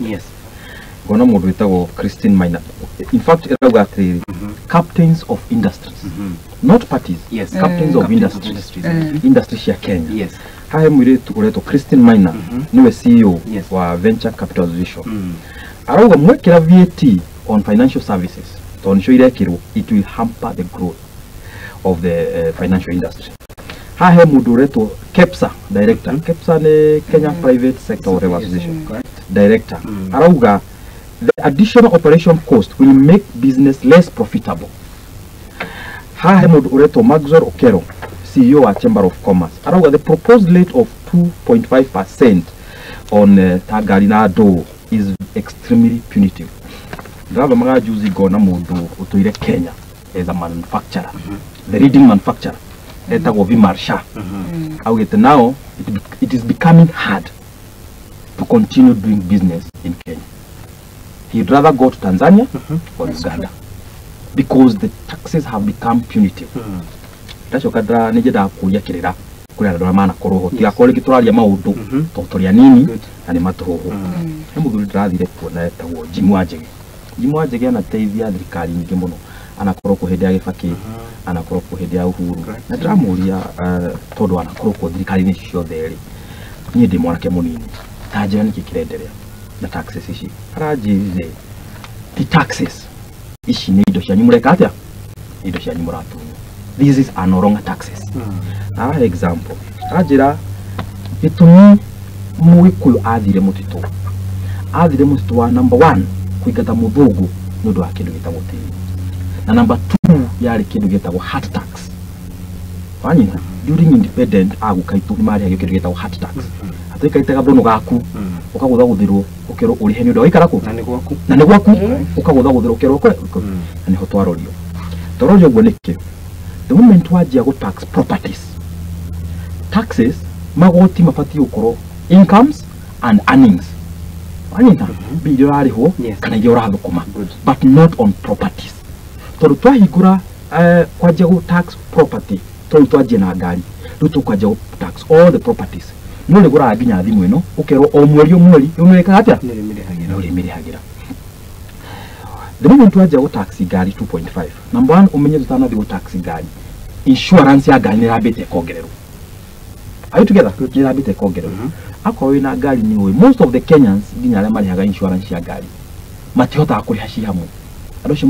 mbere. Ngona mũndũ wĩtagwo Christine Maina, in fact ĩrauga atĩrĩrĩ, captains of industries, not parties, captains of Captains of industries, industries. Industry cia Kenya. Hahe mũirĩtu ũretwo Christine Maina, nĩwe CEO wa Venture Capital Association. Arauga mwekĩra VAT on financial services, tondũ nĩcio irekĩrwo, it will hamper the growth of the financial industry. Haha he mũndũ ũretwo KEPSA director. KEPSA nĩ Kenya Private Sector whatever Association. Director arauga the additional operation cost will make business less profitable. Haha he mũndũ ũretwo Maxwell Okero, CEO wa Chamber of Commerce, arauga the proposed rate of 2.5% on ta ngari na andũ is extremely punitive. Ndĩrathomaga juzi ngona mũndũ ũtũire Kenya as a manufacturer, the leading manufacturer, etagwo Vimal Shah, augĩte now it is becoming hard to continue doing business in Kenya. He'd rather go to Tanzania or Uganda because the taxes have become punitive. Ndacoka ndĩra nĩ nyendaga kũria kĩrĩra kũrĩ andũ arĩa manakorwo ho, tigakorwo rĩngĩ tũraria maũndũ tondũ tũrĩ anini na nĩ matũhũhũ. He mũthuri ndĩrathire kuona etagwo Jim Wanjigi. Jim Wanjigi anateithia thirikari nyingĩ mũno, anakorwo kuo hĩndĩ ya Gĩbakĩ, anakorwo kuo hĩndĩ ya Uhuru. Na ndĩramũria, tondũ anakorwo kuo thirikari-inĩ ici ciothe rĩ, niĩ ndĩ mwanake mũnini, ta njĩra nĩkĩ kĩrenderea na taxes ici. Aranjĩrire ti taxes ici, nĩ indo cianyu mũreka atĩa, nĩ indo cianyu mũratunywo. This is are no longer taxes. Arahe example, aranjĩra gĩtũmi mũgĩkũyũ athire mũtitũ, athire mũtitũ wa number one kũingata mũthũngũ nĩ ũndũ wa kĩndũ gĩtagwo tĩri, na number two yarĩ kĩndũ gĩtagwo hut tax. Wanyita, during independent aguka itũ nĩ marĩhagio kĩndũ gĩtagwo hut tax, atĩ kaite gathũnũ gaku ũkagũthagũthĩrwo ũkerwo ũrĩhe nĩ ũndũ wa gũikara kũ Na nĩ gwaku. Na nĩ gwaku, ũkagũthagũthĩrwo ũkerwo na nĩho twarorio. Twarorio ũguo nĩkĩ? The moment wanjia gũ tax properties, taxes, magoti mabatiĩ gũkorwo incomes and earnings, wanyita, mbia iria ũrarĩhwo kana iria ũrathũkũma, but not on properties, tondũ twahingũra kwanjia gũ tax property, tondũ twanjia na ngari, rĩu tũkwanjia gũ tax all the properties, no rĩgũraga nginya thimũ ĩno, ũkerwo o mweri o mweri rĩu nĩwĩkaga atĩa? Nĩ rĩmĩrĩhagĩra. Nĩ ũrĩmĩrĩhagĩra. The moment wanjia gũ tax ngari 2.5, number one, ũmenye tũtanathiĩ gũ tax ngari, insurance ya ngari nĩ ĩrambĩte ĩkongererwo. Are you together? Nĩ ĩrambĩte ĩkongererwo. Akorwo wĩna ngari, nĩ ũĩ most of the Kenyans, nginya arĩa marĩhaga insurance ya ngari, matihotaga kũrĩha ci hamwe, andũ acio.